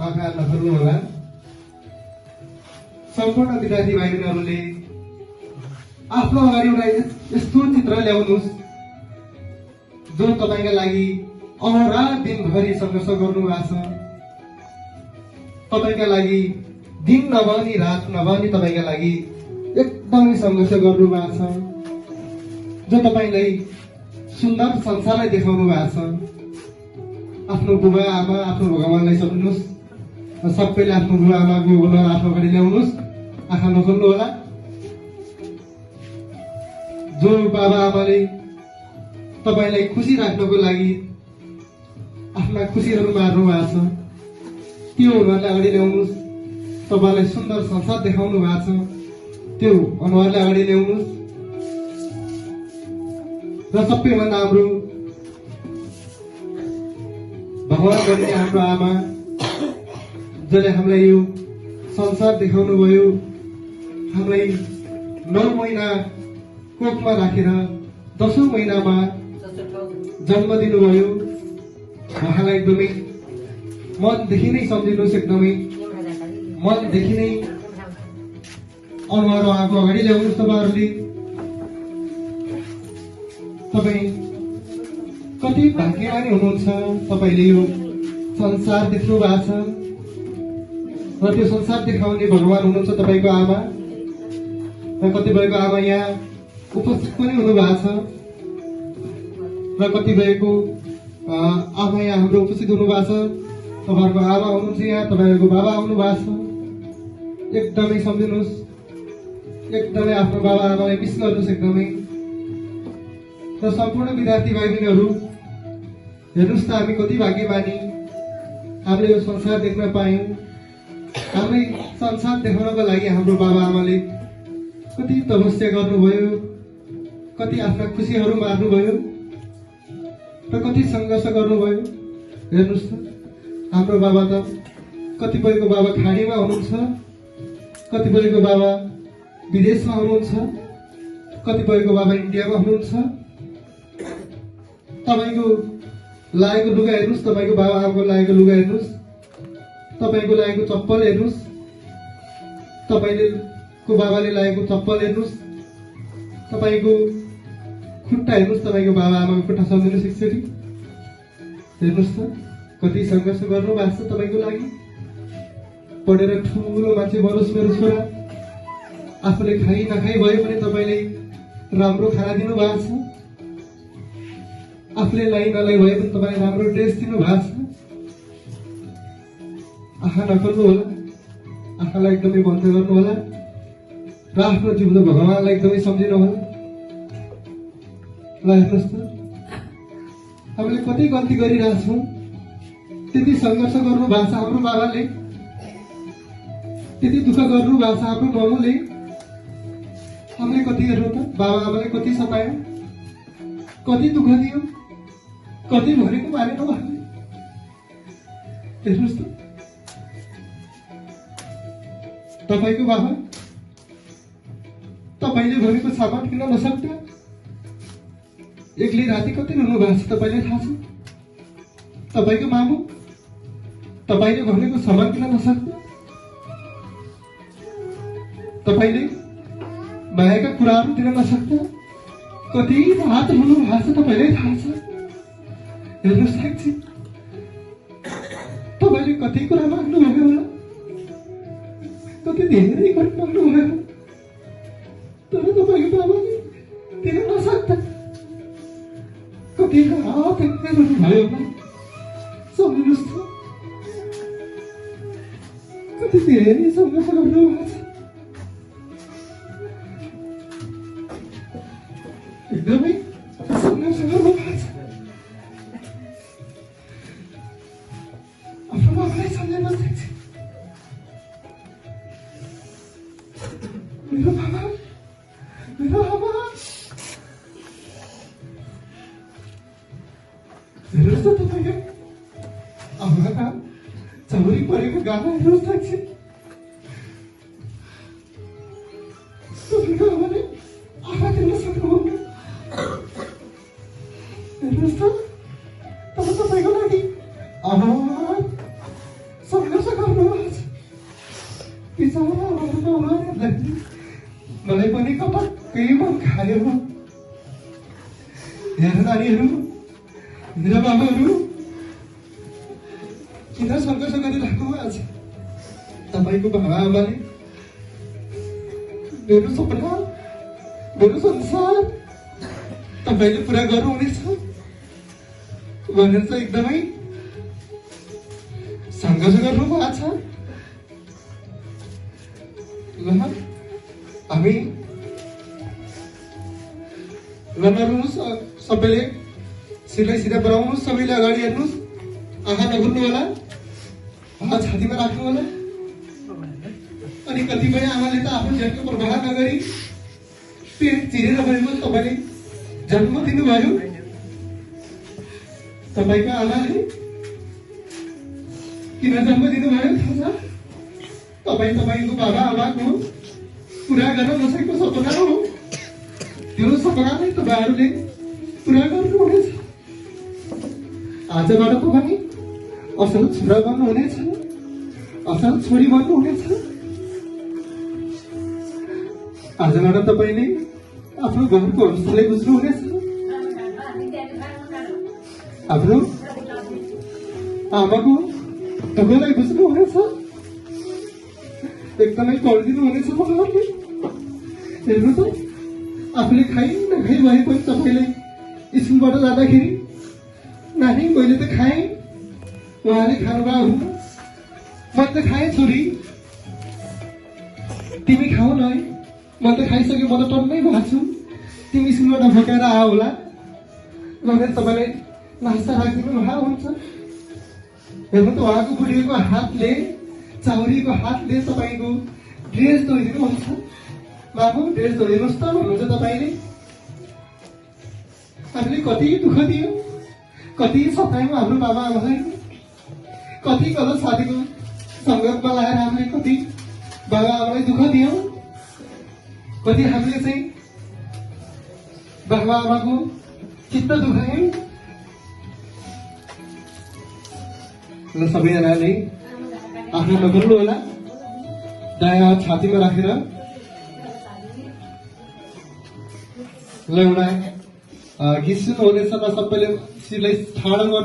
आँखा नखोल्नुहोला। सम्पूर्ण विद्यार्थी भाइ बहिनीहरूले आफ्नो अगाडि एउटा यस्तो चित्र ल्याउनुहोस् जो तपाईँका लागि अहोरात्र दिनभरि सङ्घर्ष गर्नु भएको छ। तपाईँका लागि दिन नभनी रात नभनी तपाईँका लागि एकदमै सङ्घर्ष गर्नु भएको छ, जो तपाईँलाई सुन्दर संसारलाई देखाउनु भएको छ। आफ्नो बुबा आमा आफ्नो भगवानलाई सम्झिनुहोस् र सबैले आफ्नो बुबा आमाको गुणहरू आफ्नो अगाडि ल्याउनुहोस्। आँखा नखोल्नु होला। जो बाबा आमाले तपाईँलाई खुसी राख्नको लागि आफ्ना खुसीहरू मार्नु भएको छ, त्यो उनीहरूलाई अगाडि ल्याउनुहोस्। तपाईँलाई सुन्दर संसार देखाउनु भएको छ, त्यो अनुहारलाई अगाडि ल्याउनुहोस्। र सबैभन्दा हाम्रो भगवान बनिने हाम्रो आमा जसले हामीलाई यो संसार देखाउनु भयो, हामीलाई 9 महिना कोखमा राखेर 10औं महिनामा जन्म दिनुभयो। उहाँलाई एकदमै मनदेखि नै सम्झिनुहोस्, एकदमै मनदेखि नै अनुहार उहाँको अगाडि ल्याउनुहोस्। तपाईँहरूले तपाईँ कति भाग्यमानी हुनुहुन्छ। तपाईँले यो संसार देख्नु भएको छ र त्यो संसार देखाउने भगवान हुनुहुन्छ तपाईँको आमा। र कतिपयको आमा यहाँ उपस्थित पनि हुनुभएको छ र कतिपयको आमा यहाँ हाम्रो उपस्थित हुनुभएको छ। तपाईँहरूको आमा हुनुहुन्छ यहाँ, तपाईँहरूको बाबा आउनु भएको छ। एकदमै सम्झिनुहोस्, एकदमै आफ्नो बाबा आमालाई मिस गर्नुहोस् एकदमै। र सम्पूर्ण विद्यार्थी भाइ बहिनीहरू हेर्नुहोस् त, हामी कति भाग्यमानी, हामीले यो संसार देख्न पायौँ। हाम्रै संसार देखाउनको लागि हाम्रो बाबा आमाले कति तपस्या गर्नुभयो, कति आफ्ना खुसीहरू मार्नुभयो र कति सङ्घर्ष गर्नुभयो। हेर्नुहोस् त, हाम्रो बाबा त कतिपयको बाबा खाडीमा हुनुहुन्छ, कतिपयको बाबा विदेशमा हुनुहुन्छ, कतिपयको बाबा इन्डियामा हुनुहुन्छ। तपाईँको लागेको लुगा हेर्नुहोस्, तपाईँको बाबा आमाको लागेको लुगा हेर्नुहोस्, तपाईँको लागेको चप्पल हेर्नुहोस्, तपाईँको बाबाले लागेको चप्पल हेर्नुहोस्, तपाईँको खुट्टा हेर्नुहोस्, तपाईँको बाबा आमाको खुट्टा सम्झिनुहोस् एकचोटि। हेर्नुहोस् त, कति सङ्घर्ष गर्नु भएको छ तपाईँको लागि। पढेर ठुलो मान्छे बनोस् मेरो छोरा। आफूले खाइ नखाइ भए पनि तपाईँले राम्रो खाना दिनु भएको छ। आफूले लाइ नलाइ भए पनि तपाईँले राम्रो ड्रेस दिनु भएको छ। आँखा नखोल्नु होला, आँखालाई एकदमै बन्द गर्नु होला र आफ्नो जिउँदो भगवानलाई एकदमै सम्झिनु होला। ल हेर्नुहोस् त, हामीले कति गल्ती गरिरहेछौँ। त्यति सङ्घर्ष गर्नु भएको छ हाम्रो बाबाले, त्यति दुःख गर्नु भएको छ हाम्रो बाबुले। हामीले कति हेर्नु त, बाबा आमाले कति सतायो, कति दुःख दियो, कति भनेको मानेन उहाँले। हेर्नुहोस् त, तपाईँको बाबा तपाईँले भनेको सामान किन्न नसक्दा एक्लै राति कति रुनु भएको छ तपाईँलाई थाहा छ। तपाईँको मामु तपाईँले भनेको सामान किन्न नसक्दा, तपाईँले मायाका कुराहरू दिन नसक्दा कति रात रुनु भएको छ तपाईँलाई थाहा छ। हेर्नुहोस् साक्षी, तपाईँले कति कुरा माग्नुभयो होला, कति धेरै कुरा माग्नुभयो, तर तपाईँको बाबाले दिन नसक्दा कति रात एक्लै रुनुभयो होला। सम्झिनुहोस् त, कति धेरै सङ्घर्ष गर्नुभएको छ। एकदमै सङ्घर्ष गर्नुभएको छ। आफ्नो बाबालाई सम्झिनुहोस् साक्षी। मेरो बाबा, मेरो आमा। हेर्नुहोस् त, तपाईँको आमाका चौरी परेको गाना हेर्नुहोस् साक्षी। तपाईँको आमाले आँखा दिन सक्नुहुन्न। हेर्नुहोस् त, तर तपाईँको लागि सङ्घर्ष खायो हेर नानीहरू मेरा बाबाहरू किन सङ्घर्ष गरिरहेको आज तपाईँको बाबा आमाले मेरो सपना मेरो संसार तपाईँले पुरा गर्नुहुनेछ भनेर चाहिँ एकदमै सङ्घर्ष गर्नु भएको छ ल हामी नरुनुहोस् सबैले शिरलाई सिधा बनाउनुहोस् सबैले अगाडि हेर्नुहोस् आँखा नखुल्नु होला हात छातीमा राख्नु होला अनि कतिपय आमाले त आफ्नो जन्मको प्रवाह नगरी पेट चिरेर भएको तपाईँले जन्म दिनुभयो तपाईँको आमाले किन जन्म दिनुभयो थाहा छ तपाईँ तपाईँको बाबा आमाको पुरा गर्न नसकेको सपना हो त्यो सपनालाई तपाईँहरूले पुरा गर्नुहुनेछ आजबाट तपाईँ असल छोरा बन्नुहुनेछ असल छोरी बन्नुहुनेछ आजबाट तपाईँले आफ्नो घरको अवस्थालाई बुझ्नुहुनेछ आफ्नो आमाको दुःखलाई बुझ्नुहुनेछ एकदमै पढिदिनु हुनेछ तपाईँहरूले हेर्नु त आफूले खाइ नखाइ भए पनि तपाईँले स्कुलबाट जाँदाखेरि नानी मैले त खाएँ उहाँले खानुभयो म त खाएँ छोरी तिमी खाऊ न है म त खाइसक्यो म त टन्नै भएको छु तिमी स्कुलबाट फकाएर आ होला भनेर तपाईँले नास्ता राखिदिनु भएको हुन्छ हेर्नु त उहाँको बुढीको हातले चाउरीको हातले तपाईँको ड्रेस धोइदिनु हुन्छ बाबु ड्रेस धोइदिनुहोस् त भन्नुहुन्छ तपाईँले हामीले कति दुःख दियौँ कति सतायौँ हाम्रो बाबा आमालाई कति गलत साथीको सङ्गतमा लगाएर हामीले कति बाबा आमालाई दुःख दियौँ कति हामीले चाहिँ बाबा आमाको चित्त दुखायौँ र सबैजनाले आफ्नो नगर्नु होला दायाँ छातीमा राखेर ल एउटा गीत सुन्नुहुनेछ र सबैले शिरलाई ठाडो गर्नु